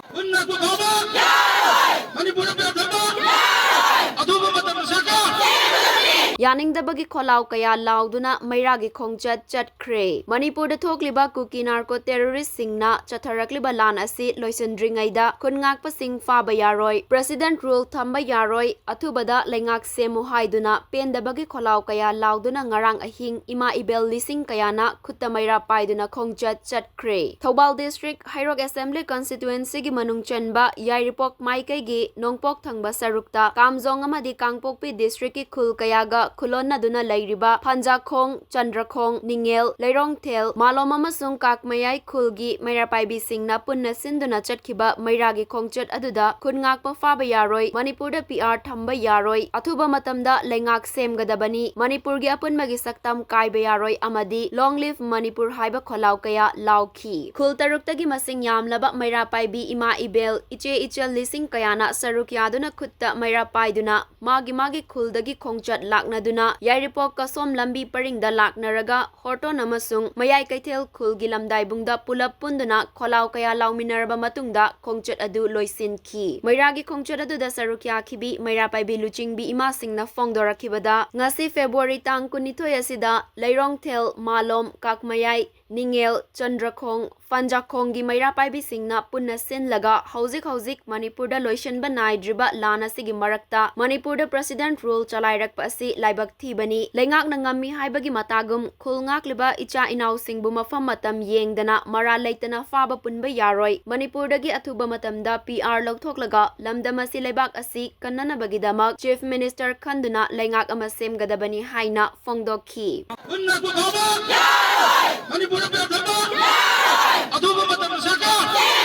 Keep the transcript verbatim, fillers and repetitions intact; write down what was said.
ꯈꯨꯟ ꯉꯥꯛꯄ ꯐꯥꯎꯕ! ꯃꯅꯤꯄꯨꯔꯗ ꯄꯦꯔꯥ ꯊꯝꯕ! ꯑꯊꯨꯕ ꯃꯇꯝꯗ ꯁꯔꯀꯥꯔ! ꯌꯥꯅꯤꯡꯗꯕꯒꯤ ꯈꯣꯜꯂꯥꯎ ꯀꯌꯥ ꯂꯥꯎꯗꯨꯅ ꯃꯩꯔꯥꯒꯤ ꯈꯣꯡꯆꯠ ꯆꯠꯈ꯭ꯔꯦ꯫ ꯃꯅꯤꯄꯨꯔꯗ ꯊꯣꯛꯂꯤꯕ ꯀꯨꯀꯤ ꯅꯥꯔꯀꯣ ꯇꯦꯔꯣꯔꯤꯁꯁꯤꯡꯅ ꯆꯠꯊꯔꯛꯂꯤꯕ ꯂꯥꯟ ꯑꯁꯤ ꯂꯣꯏꯁꯤꯟꯗ꯭ꯔꯤꯉꯩꯗ ꯈꯨꯟ ꯉꯥꯛꯄꯁꯤꯡ ꯐꯥꯕ ꯌꯥꯔꯣꯏ, ꯄ꯭ꯔꯦꯁꯤꯗꯦꯟꯠ ꯔꯨꯜ ꯊꯝꯕ ꯌꯥꯔꯣꯏ, ꯑꯊꯨꯕꯗ ꯂꯩꯉꯥꯛ ꯁꯦꯝꯃꯨ ꯍꯥꯏꯗꯨꯅ ꯄꯦꯟꯗꯕꯒꯤ ꯈꯣꯜꯂꯥꯎ ꯀꯌꯥ ꯂꯥꯎꯗꯨꯅ ꯉꯔꯥꯡ ꯑꯍꯤꯡ ꯏꯃꯥ ꯏꯕꯦꯜ ꯂꯤꯁꯤꯡ ꯀꯌꯥꯅ ꯈꯨꯠꯇ ꯃꯩꯔꯥ ꯄꯥꯏꯗꯨꯅ ꯈꯣꯡꯆꯠ ꯆꯠꯈ꯭ꯔꯦ꯫ ꯊꯧꯕꯥꯜ ꯗꯤꯁꯇ꯭ꯔꯤꯛ ꯍꯩꯔꯣꯛ ꯑꯦꯁꯦꯝꯕ꯭ꯂꯤ ꯀꯟꯁꯇꯤꯇ꯭ꯋꯦꯟꯁꯤꯒꯤ ꯃꯅꯨꯡ ꯆꯟꯕ ꯌꯥꯏꯔꯤꯄꯣꯛ ꯃꯥꯏꯀꯩꯒꯤ ꯅꯣꯡꯄꯣꯛ ꯊꯪꯕ ꯁꯔꯨꯛꯇ ꯀꯥꯝꯖꯣꯡ ꯑꯃꯗꯤ ꯀꯥꯡꯄꯣꯛꯄꯤ ꯗꯤꯁꯇ꯭ꯔꯤꯛꯀꯤ ꯈꯨꯜ ꯀꯌꯥꯒ ꯈꯨꯜꯂꯣꯟꯅꯗꯨꯅ ꯂꯩꯔꯤꯕ ꯐꯟꯖꯥꯈꯣꯡ, ꯆꯟꯗ꯭ꯔꯈꯣꯡ, ꯅꯤꯡꯉꯦꯜ, ꯂꯩꯔꯣꯡꯊꯦꯜ, ꯃꯥꯂꯣꯝ ꯑꯃꯁꯨꯡ ꯀꯥꯛꯃꯌꯥꯏ ꯈꯨꯜꯒꯤ ꯃꯩꯔꯥ ꯄꯥꯏꯕꯤꯁꯤꯡꯅ ꯄꯨꯟꯅ ꯁꯤꯟꯗꯨꯅ ꯆꯠꯈꯤꯕ ꯃꯩꯔꯥꯒꯤ ꯈꯣꯡꯆꯠ ꯑꯗꯨꯗ ꯈꯨꯟ ꯉꯥꯛꯄ ꯐꯥꯕ ꯌꯥꯔꯣꯏ, ꯃꯅꯤꯄꯨꯔꯗ ꯄꯤ ꯑꯥꯔ ꯊꯝꯕ ꯌꯥꯔꯣꯏ, ꯑꯊꯨꯕ ꯃꯇꯝꯗ ꯂꯩꯉꯥꯛ ꯁꯦꯝꯒꯗꯕꯅꯤ, ꯃꯅꯤꯄꯨꯔꯒꯤ ꯑꯄꯨꯟꯕꯒꯤ ꯁꯛꯇꯝ ꯀꯥꯏꯕ ꯌꯥꯔꯣꯏ ꯑꯃꯗꯤ Long Live Manipur ꯍꯥꯏꯕ ꯈꯣꯜꯂꯥꯎ ꯀꯌꯥ ꯂꯥꯎꯈꯤ꯫ ꯈꯨꯜ ꯇꯔꯨꯛꯇꯒꯤ ꯃꯁꯤꯡ ꯌꯥꯝꯂꯕ ꯃꯩꯔꯥ ꯄꯥꯏꯕꯤ ꯏꯃꯥ ꯏꯕꯦꯜ, ꯏꯆꯦ ꯏꯆꯜ ꯂꯤꯁꯤꯡ ꯀꯌꯥꯅ ꯁꯔꯨꯛ ꯌꯥꯗꯨꯅ ꯈꯨꯠꯇ ꯃꯩꯔꯥ ꯄꯥꯏꯗꯨꯅ ꯃꯥꯒꯤ ꯃꯥꯒꯤ ꯈꯨꯜꯗꯒꯤ ꯈꯣꯡꯆꯠ ꯂꯥꯛꯅꯗꯨꯅ ꯌꯥꯏꯔꯤꯄꯣꯛ ꯀꯁꯣꯝ ꯂꯝꯕꯤ ꯄꯔꯤꯡꯗ ꯂꯥꯛꯅꯔꯒ ꯍꯣꯔꯇꯣꯟ ꯑꯃꯁꯨꯡ ꯃꯌꯥꯏ ꯀꯩꯊꯦꯜ ꯈꯨꯜꯒꯤ ꯂꯝꯗꯥꯏꯕꯨꯡꯗ ꯄꯨꯂꯞ ꯄꯨꯟꯗꯨꯅ ꯈꯣꯜꯂꯥꯎ ꯀꯌꯥ ꯂꯥꯎꯃꯤꯟꯅꯔꯕ ꯃꯇꯨꯡꯗ ꯈꯣꯡꯆꯠ ꯑꯗꯨ ꯂꯣꯏꯁꯤꯟꯈꯤ꯫ ꯃꯩꯔꯥꯒꯤ ꯈꯣꯡꯆꯠ ꯑꯗꯨꯗ ꯁꯔꯨꯛ ꯌꯥꯈꯤꯕꯤ ꯃꯩꯔꯥ ꯄꯥꯏꯕꯤ ꯂꯨꯆꯤꯡꯕꯤ ꯏꯃꯥꯁꯤꯡꯅ ꯐꯣꯡꯗꯣꯔꯛꯈꯤꯕꯗ, ꯉꯁꯤ ꯐꯦꯕ꯭ꯔꯨꯋꯥꯔꯤ ꯇꯥꯡ ꯀꯨꯟꯅꯤꯊꯣꯏ ꯑꯁꯤꯗ ꯂꯩꯔꯣꯡꯊꯦꯜ, ꯃꯥꯂꯣꯝ, ꯀꯥꯛꯃꯌꯥꯏ, ꯅꯤꯡꯉꯦꯜ, ꯆꯟꯗ꯭ꯔꯈꯣꯡ, ꯐꯟꯖꯥꯈꯣꯡꯒꯤ ꯃꯩꯔꯥ ꯄꯥꯏꯕꯤꯁꯤꯡꯅ ꯄꯨꯟꯅ ꯁꯤꯜꯂꯒ ꯍꯧꯖꯤꯛ ꯍꯧꯖꯤꯛ ꯃꯅꯤꯄꯨꯔꯗ ꯂꯣꯏꯁꯤꯟꯕ ꯅꯥꯏꯗ꯭ꯔꯤꯕ ꯂꯥꯟ ꯑꯁꯤꯒꯤ ꯃꯔꯛꯇ ꯃꯅꯤꯄꯨꯔꯗ ꯄ꯭ꯔꯦꯁꯤꯗꯦꯟꯠ ꯔꯨꯜ ꯆꯂꯥꯏꯔꯛꯄ ꯑꯁꯤ ꯂꯥꯏꯕꯛ ꯊꯤꯕꯅꯤ꯫ ꯂꯩꯉꯥꯛꯅ ꯉꯝꯃꯤ ꯍꯥꯏꯕꯒꯤ ꯃꯇꯥꯒꯨꯝ ꯈꯨꯜ ꯉꯥꯛꯂꯤꯕ ꯏꯆꯥ ꯏꯅꯥꯎꯁꯤꯡꯕꯨ ꯃꯐꯝ ꯃꯇꯝ ꯌꯦꯡꯗꯅ ꯃꯔꯥꯜ ꯂꯩꯇꯅ ꯐꯥꯕ ꯄꯨꯟꯕ ꯌꯥꯔꯣꯏ꯫ ꯃꯅꯤꯄꯨꯔꯗꯒꯤ ꯑꯊꯨꯕ ꯃꯇꯝꯗ ꯄꯤ ꯑꯥꯔ ꯂꯧꯊꯣꯛꯂꯒ ꯂꯝꯗꯝ ꯑꯁꯤ ꯂꯩꯕꯥꯛ ꯑꯁꯤ ꯀꯟꯅꯅꯕꯒꯤꯗꯃꯛ ꯆꯤꯐ ꯃꯤꯅꯤꯁꯇꯔ ꯈꯟꯗꯨꯅ ꯂꯩꯉꯥꯛ ꯑꯃ ꯁꯦꯝꯒꯗꯕꯅꯤ ꯍꯥꯏꯅ ꯐꯣꯡꯗꯣꯛꯈꯤ꯫ ꯈꯨꯟ ꯉꯥꯛꯄ ꯐꯥꯎꯕ! ꯃꯅꯤꯄꯨꯔꯗ ꯄꯦꯔꯥ ꯊꯝꯕ! ꯑꯊꯨꯕ ꯃꯇꯝꯗ ꯁꯔꯀꯥꯔ!